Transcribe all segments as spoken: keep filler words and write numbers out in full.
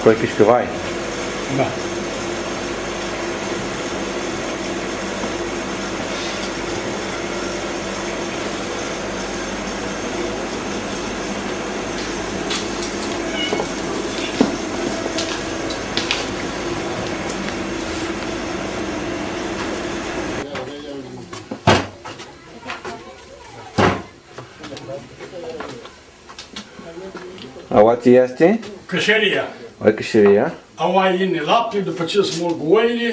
Pãi cãshcãvai. Da. Aoatsi easti? Cãsheria. Ai cãsheria? Aoa yini laptili, dupã tsi s-mulgã oili,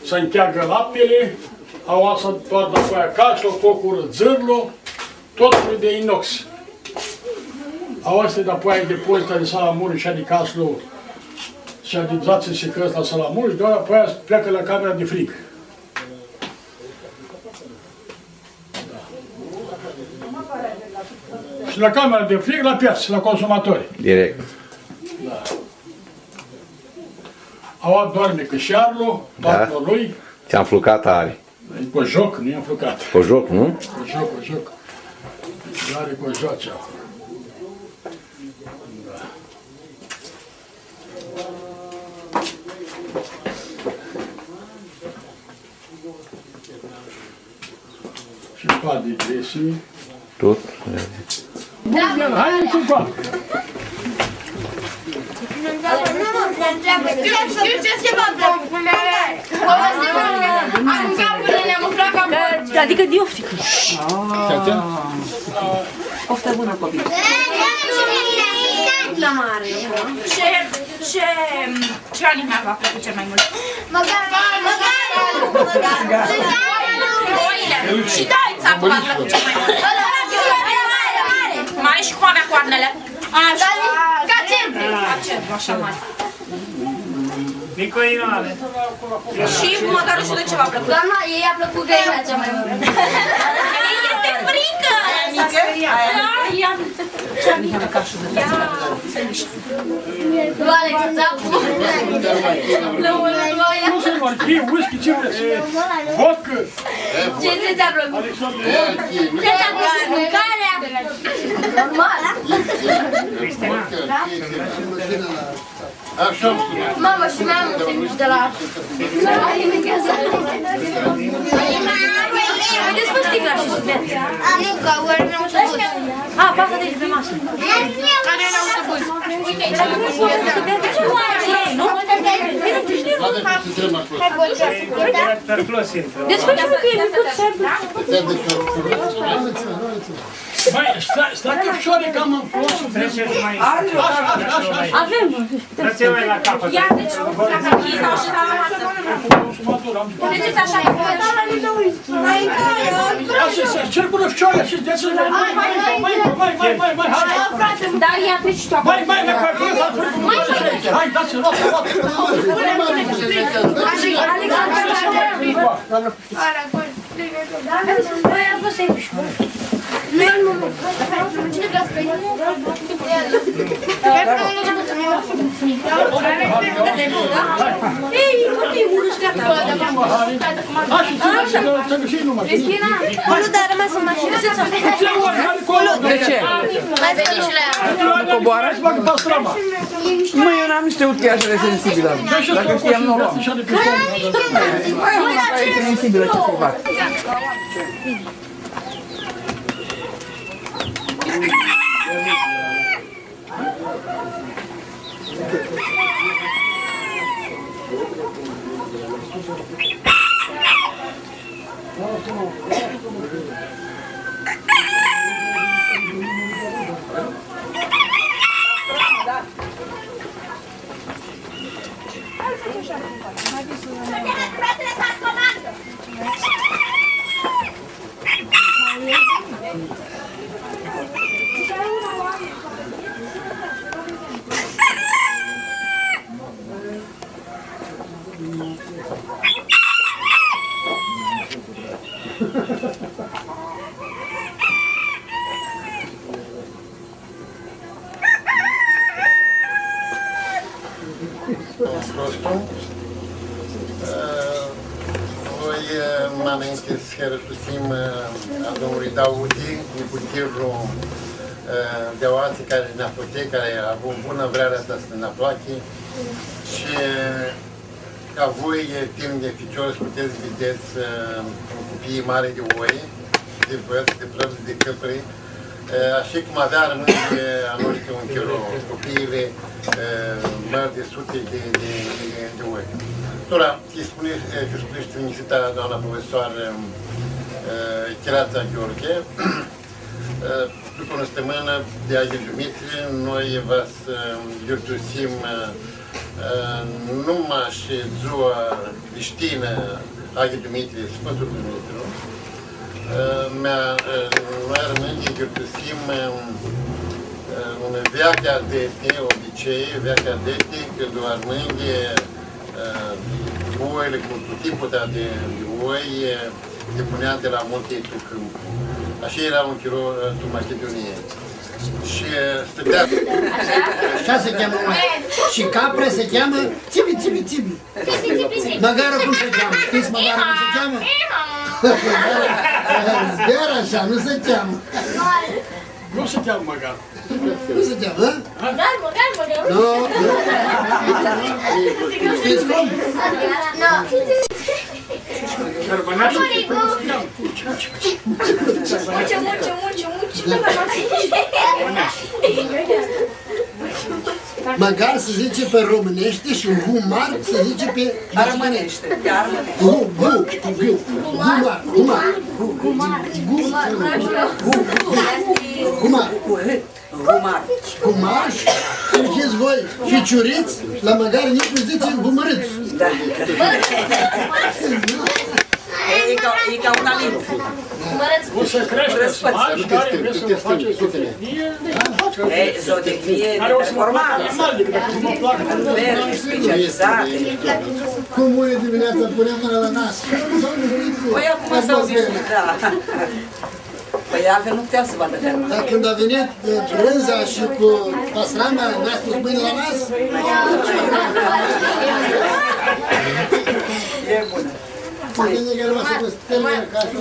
s-ncheagã laptili, aoa s-toarnã apoia caslu, cocurã, dzãrlu, totul e di inox. Aoa easti dapoaia depozita di salamuri, shi di caslu, shi di dzatsi sicãts la salamuri, shi di apoaia pleacã la camera di frig. Shi la camera di frig, la piatsã, la consumatori. Direct. Da. Aoa doarmi cãshearlu, da, tatãlui. Tsi anflucatã ari. E cojoc, nu e anflucat. Cojoc, nu? Cojoc, cojoc. Ari cojoci aclo. Da. Shi padi dresi. Tut. Bun, hai, hai, hai. Shtiu, shtiu tsi s-facã. Adicã di ofti. Poftă bună, copii. La mare. Ce, ce, ce animal v-a plăcut cel mai mult? Măgarul. Măgarul. Oile. Și da, exact, v-a plăcut cel mai mult. Mai și cu mea coarnele. Așa. Ca cerb. Ca cerb, așa mare. Nicoinoare. Și cu măgarul și de ce v-a plăcut? Doamna, ei a plăcut găina cea mai mult. Ei este frică! Da, ea. Cea mică. Ia. Nu, Alex, țapul. Lăunul, nu, ea. Nu se vor, e whisky, ce vreți? Vodka. Ce ți-a plăcut? Ce ți-a plăcut? Mâncarea? Normal. Așa. Mama și mea nu se miști de la... Haideți, fă sticla și studiați. Nu, că ori nu știu. A, bagă-te aici pe masă. Care e la autobuz? Uite aici. Nu? Deci fă și tu, e micuț, să aibă. Măi, stai, stai că ficiori cam în plus. Treceți mai... Așa, așa, așa, așa. Avem. Dați-vă la capăt. Ia, deci, dacă închizi sau și la masă. Consumator, am... Mergeți așa cu... Hai, hai, hai. Ia, și să cer bună ficiori, și de ce... Hai, hai, hai, hai, hai, hai, hai, hai, hai. Dar ia, treci tu acolo. Mai, mai, mai, mai, mai, mai, hai, dați-l, luați-l, luați-l. Hai, Alex, hai, hai. Cristina, nu, dar a rămas în mașină. De ce? Nu coboară? Măi, eu n-am niște ucheașe de sensibile. Dacă știam, nu o luam. Mai am una care e sensibilă, ce să fac? Ascultu. Ã, voi, ã, ma ninti s-hãrãstusim, ã, a domnului Daudi, niputirlu, Ã, di aoatsi cari nã apuchi, cari avu bunã vrearea ta s-nã aplachi shi, ã, ca voi, e, tiniri di ficiori, s-putets s-videts, ã, un cupii mari di oi, di vãrts, di prãvdzi, di cãpri, ã, ashi cum avea armãnjlji a noshtri un chiro, cupiili, ã, mãri di suti di, di, di, di oi. Tora, tsi spuni, ã, tsi spuni shi tinjisita, doamna profesoarã, ã, Chiratsa Gheorghe, Ã, dupã unã stãmãnã di Aghi Dumitri, noi va s-, ã, yiurtusim, ã, ã, nu mash dzua di shtini Aghi Dumitri, Sfãntul Dumitru. Ã, ma, ã, noi armãnjlji yiurtusim, ã, ã, unã veaclji adeti, obicei, veaclji adeti, cãndu armãnjlji, ã, oili cu, cu tipul di, di oi, ã, li punea di la munti tu cãmpu. Ashi eara un chiro, ã, tu Machidunii. Shi, ã, stãtea... Ashi s-cljamã, ma. Shi capra s-cljamã tsibi, tsibi, tsibi. Mãgarlu cum s-cljamã? Shtits mãgarlu cum s-cljamã? Zbor ashi, nu s-cljamã. Nu s-cljamã mãgarlu. Nu s-cljamã, a? Mãgar, mãgar, mãgar. Nu, nu. Shtits cum? Nu. Mulci, mulci, mulci, mulci. Mãgar s-dzãtsi pi romãneashti shi humar s-dzãtsi pi armãneashti. Pi armãneashti. Hu-, hu-, hu-, humar, humar. Humar. Humar. Humar. Humar. Shi voi, ficiurits, la mãgar njitslji dzãtsi humãrits. Da. E, e ca, e ca unã limbã. O să creșteți mari și care vreți să vă faceți zootehnie, e, zootehnie de performanță. În ferme specializate. Cum bună dimineața, punem mâna la nas. Păi acum s-au zis, da. Păi altfel nu puteam să vadă ferma. Dar când a venit, e, brânza și cu pastrama, n-a spus mâine la nas? E bună. Să vedem că nu o să spun, termină cașul.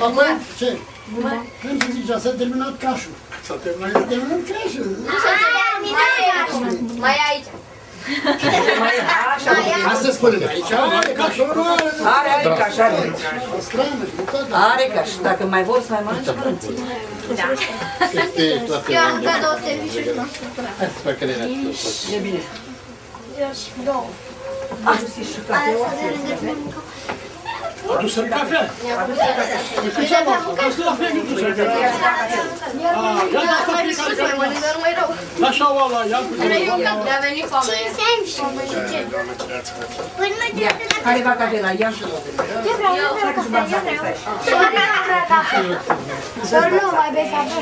Acum, ce? Cum să zici, s-a terminat cașul. S-a terminat. S-a terminat cașul. Mai aici. Asta spune, aici are caș. Are, are caș, are. Are caș. Dacă mai vor să mai mănânce, mănâncă. Da. Eu am cadou serviciul nostru. Hai să fac ele. E bine. Eu și două. Asta e și cafeaua. Adus-mi cafea. Păi, ce seama? Adus-mi cafea, nu duci cafea. A, ia, da, asta fiecare care vrea. Lasă-o la ea, cu... Ia, care va cafea la ea? Eu vreau, eu vreau cafea, eu vreau. Sora nu vrea cafea. Sora nu mai bei cafea.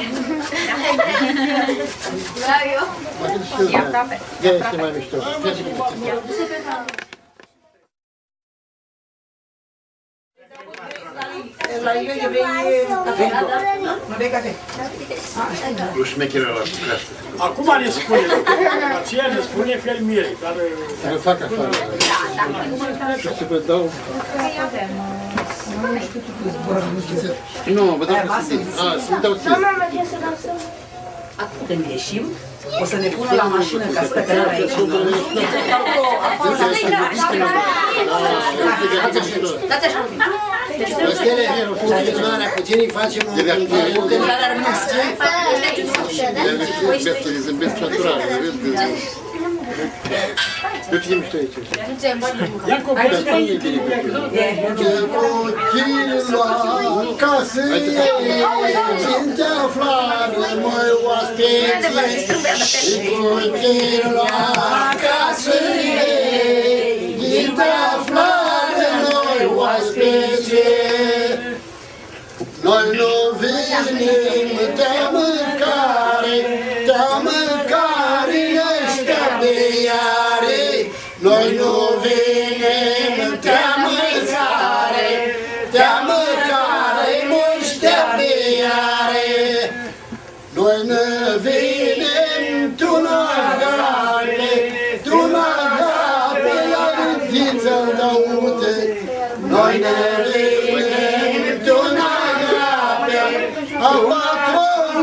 Vreau eu. Ia, cafea. Ia, este mai mișto. Acum ne spune, aceea ne spune fermierii, dar... Să vă fac afară. Să vă dau... Nu, vă dau cu... A, să-mi dau ție. Acum, când ieșim, o să ne pună la mașină ca să stăm aici. Stele, cu filmarea puțin, îi facem un... Ia cu chirlu acasã, din te aflarã, mãi oaspitslji, cu chirlu acasã, din te aflarã, mãi oaspitslji. Noi nu vinim ti mãcari, ti mãcari, nici ti biari. Noi nu vinim ti mãcari, ti mãcari, nici ti biari. Noi nã vinim tu nã agapi, tu nã agapi, la gãnditsa ta uti. Noi nã vinim tu nã agapi, a patru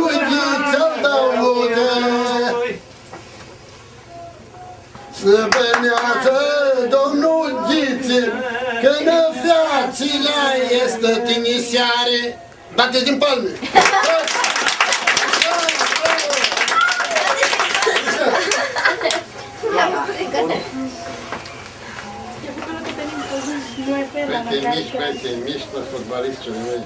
Easti tinjiseari, bati din palmi. Băi, te miști, băi, te miști pe fotbalist, ce vrei.